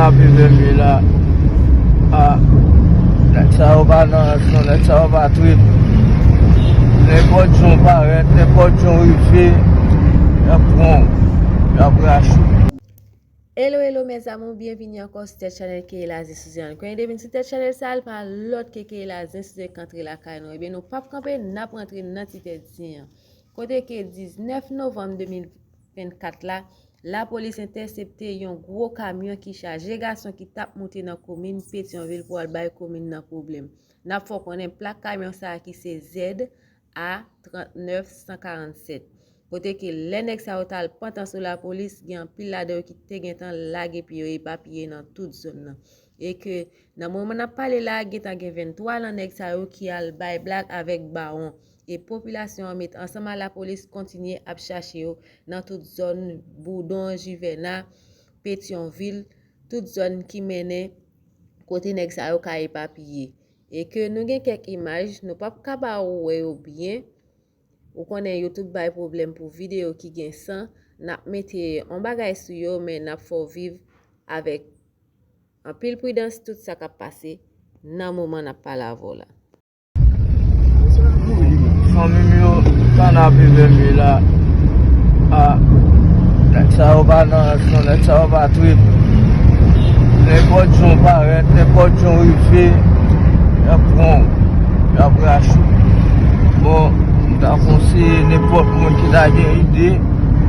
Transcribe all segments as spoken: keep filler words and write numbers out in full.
Ape vèm ye la. A, nèg sa yo pa nan rans non, nèg sa yo pa trip. Nenpòt jan w parèt, nenpòt jan w rive, y ap pran w, y ap rache w. Hello, hello, mes amours, byenvini ankò sou tèt chanèl Keyla Zen Suze. Kwenye de vin sou tèt chanèl sa, l pa lòt ke Keyla Zen Suze k antre lakay nou. Ebyen, nou p ap kanpe, n ap rantre nan ti tèt zen an. Kote ke diznèf novanm de mil vennkat la, lapolis entèsepte yon gwo kamyon ki chaje gason ki t ap moute nan komin Petyonvil pou al bay komin nan pwoblèm. N ap fè w konnen plak kamyon sa a ki se Z A trannèf san karannsèt. Kote ke lè nèg sa yo t al pantan sou lapolis, gen anpil ladan yo ki te gentan lage pye yo epapiye nan tout zòn nan. E ke nan moman n ap pale la, gentan gen venntwa lan nèg sa yo ki al bay blag avèk bawon. E popilasyon an met ansanm a lapolis kontinye ap chache yo nan tout zòn Boudon, Jivèna, Petyonvil, tout zòn ki mennen kote nèg sa yo ka epapiye. E ke nou gen kèk imaj, nou p ap ka ba ou wè yo byen. Ou konnen YouTube bay pwoblèm pou videyo ki gen san. N ap mete yon bagay sou yo, men n ap fè w viv avèk anpil pridans tout sa k ap pase nan moman n ap pale avè w la. Fanmi m yo, kanapevè m ye la. A, nèg sa yo pa nan rans non, nèg sa yo pa trip. Nenpòt jan w parèt, nenpòt jan w rive, y ap pran w, y ap rache w. Bon, m ta konseye nenpòt moun ki ta gen ide,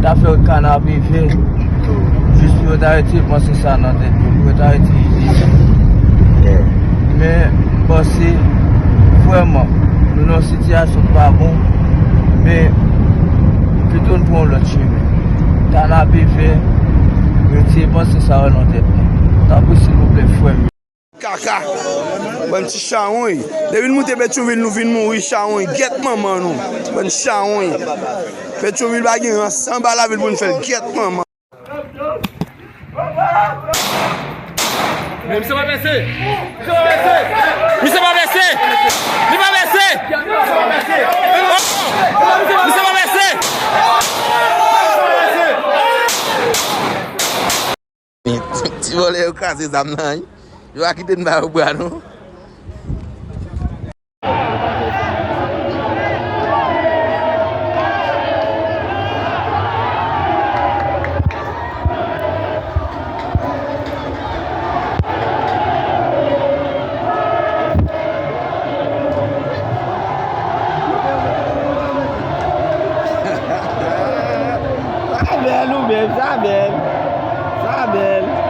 ta fè kanapevè. Jis pou yo ta retire panse sa nan tèt yo, pou yo ta retire ide sa. Men, m panse, vrèman, nou nan yon sitiyasyon k pa bon, men pito n pran yon lòt chemen. Kanapevè, retire panse sa yo nan tèt nou. Tanpri, silvouplè, frè m. Kaka. Bann ti chawony. Depi n moute Petyonvil, nou vin mouri chawony. Gyèt manman nou. Bann chawony. Petyonvil pa gen rans anba lavil pou n fè l. Gyèt manman. Men misye pa pèse. Misye pa pèse. Misye pa pèse. Li pa pèse. Oh! Misye pa pèse. Ti vòlè yo kraze zam nan, wi. Yo pa kite n ba yo bra, non. Sa bèl ou menm, sa bèl. Sa bèl.